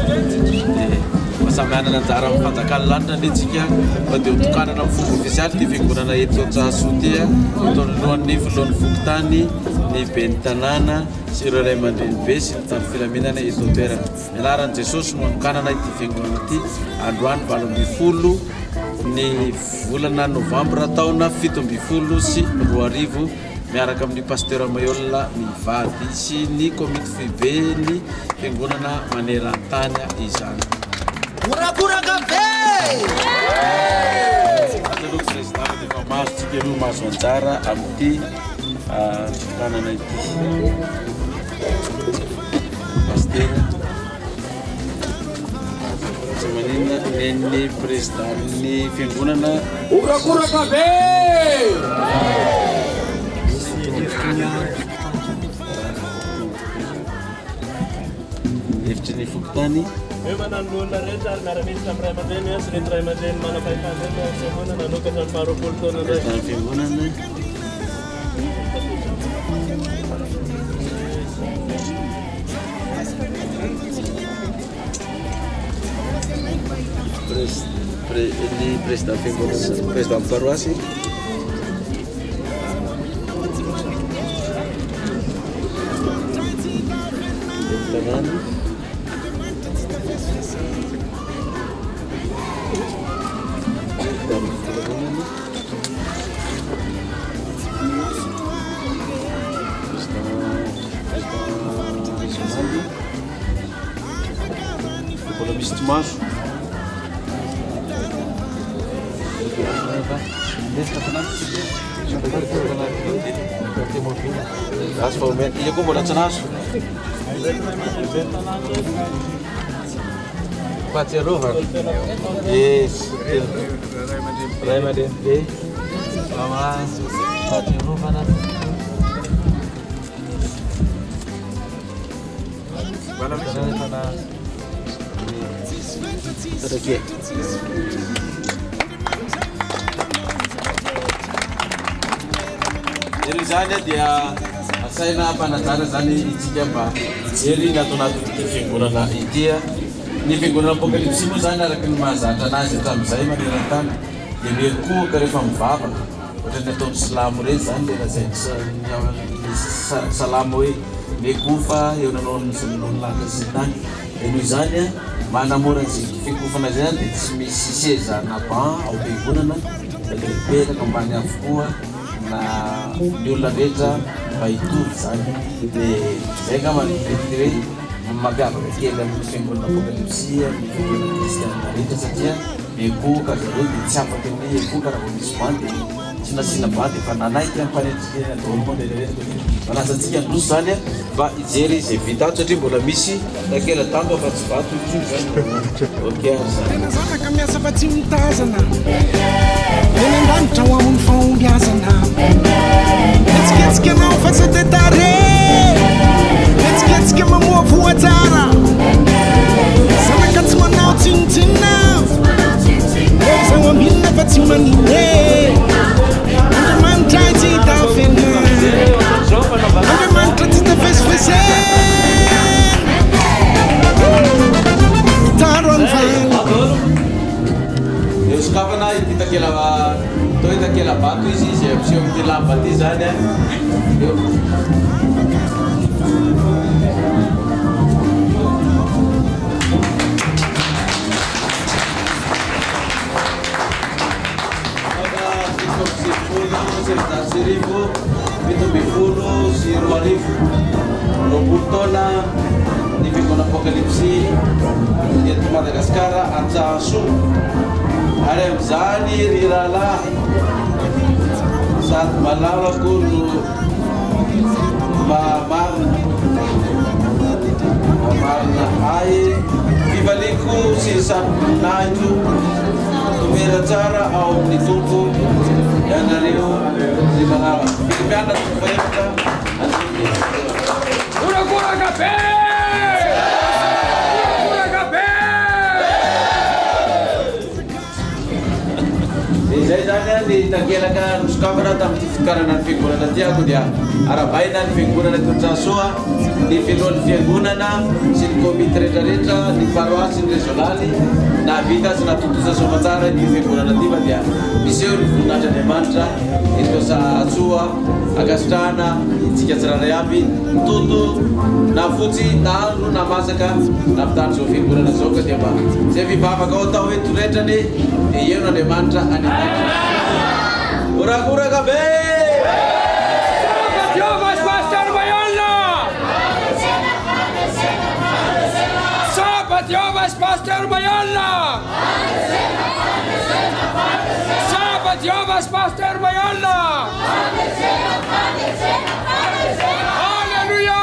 Dia mba samy hanana anjara amin'ny fanjakan'ny lanitra anie tsika fa dia ho tokanana amin'ny fomba ofisialy ity fiangonana eto Antsahasoa ity eto anoloan'ny filohan'ny fokontany, ny ben'ny tanàna sy ireo ray aman-drenibe sy ny mpitandro filaminana eto an-toerana. Ny anaran'i Jesosy no hanokanana ity fiangonana ity androany 18 ny volana novambra taona 2017 miaraka amin'ny Pasteur Maheul mivady sy ny komity foiben'ny fiangonana maneran-tany izany. Horakoraka be! Aloha président fa dia efa mahazo tsika aloha mahazo anjara amin'ity fitokanana ity. Pasitera. Tsy maninona nen'ny président-n'ny fiangonana. Horakoraka be! Hevitry ny fokontany. Miomana ny loholona rehetra ary miara-miditra amin'ny ray aman-dreny sy ireto ray aman-dreny manam-pahefana ireto ao amin'ny fiangonana hanokatra ny faha-20 taona indray. Président fiangonana. Ny président fiangonana, président paroisse. Tanàna. Mbola misy tsy maso. Azo fa omena. Iza koa mbola tsy nahazo? Fahatsiarovana. Yes. Ray aman-dreny be. Mama fahatsiarovana. Noho izany dia asaina ampanajana izany isika mba hijery ny ato anatin'ity fiangonana ity. Ny fiangonana Apokalypsy moa izany araka ny mahazatra anazy hatramin'izay maneran-tany dia miankohoka rehefa mivavaka. Ohatran'ny ataon'ny silamo ireny izany ilay lazain'ny salamo hoe miankohofa eo anoloan'ny lanitra sy ny tany. Dia noho izany mba hanamora an'izay fiankohofana izay izany dia tsy misy seza na banc ao am-piangonana fa dia mipetraka ambany avokoa na ny olona rehetra mba hitovy izany. Dia izay angamba no mety hoe mampiavaka kely amin'ny fiangonana Apokalypsy amin'ny fiangonana kristianina rehetra satria miankohoka zareo dia tsy afaka ny hiankohoka raha vao misy banc dia tsy nasiana banc dia efa nanaiky ampanetritena daholo moa ny rehetra rehetra. Manasa antsika handroso izany mba hijery izay vita ato satria mbola misy takela-damba fa tsy vato intsony izany. Ok ary izany. Tena zanaka miasa fa tsy mitazana Eny an-danitra ho amin'ny fahombiazana Mihetsiketsika anao fa tsy te tarehy Mihetsiketsika mamoa voa tsara Zanaka tsy manao tsinontsinona Izao ambinina fa tsy manine Andriamanitra tsy hita afenina Andriamanitra tsy hita fesifesena Mitandro ny valako Eo sokafana ity takela atao hoe takela-bato izy izay ampiseho amin'ity lamba ity izany a. Eo. Taona 1997 2017, 20 taona ny Fiangonana Apokalypsy eto Madagasikara Antsahasoa. Ary amin'izany ry rahalahy, sady malalako no mahamarina, mahamarina ahy, fifaliako sy saroboninahitro, Toera tsara ao amin'ny Tompo ianareo ry malala. Filipiana toko fahefatra andininy voalohany. Horakoraka be! Horakoraka be! Dia izay izany an. ny takelaka nosokafana tamin'ity fitokanana ny fiangonana ity ako dia arahabaina ny fiangonana eto Antsahasôa, ny filohan'ny fiangonana sy ny komity rehetrarehetra, ny paroasy sy ny rezionaly nahavita sy nahatontosa soamatsara ity fiangonana ity fa dia miseho ny voninahitr'Andriamanitra eto Antsahantsoa. Ankasitrahana itsika tsirairay avy, toto na fotsy na andro na masaka nampitandro izao fiangonana izao ka dia mba izay fivavaka ao atao hoe toretra anie dia heno Andriamanitra any an-danitra. Horakoraka be! Jehovah's Pasteur Mayolna! Saba Jehovah's Pasteur Mayolna! Saba Jehovah's Pasteur Mayolna! Alléluia!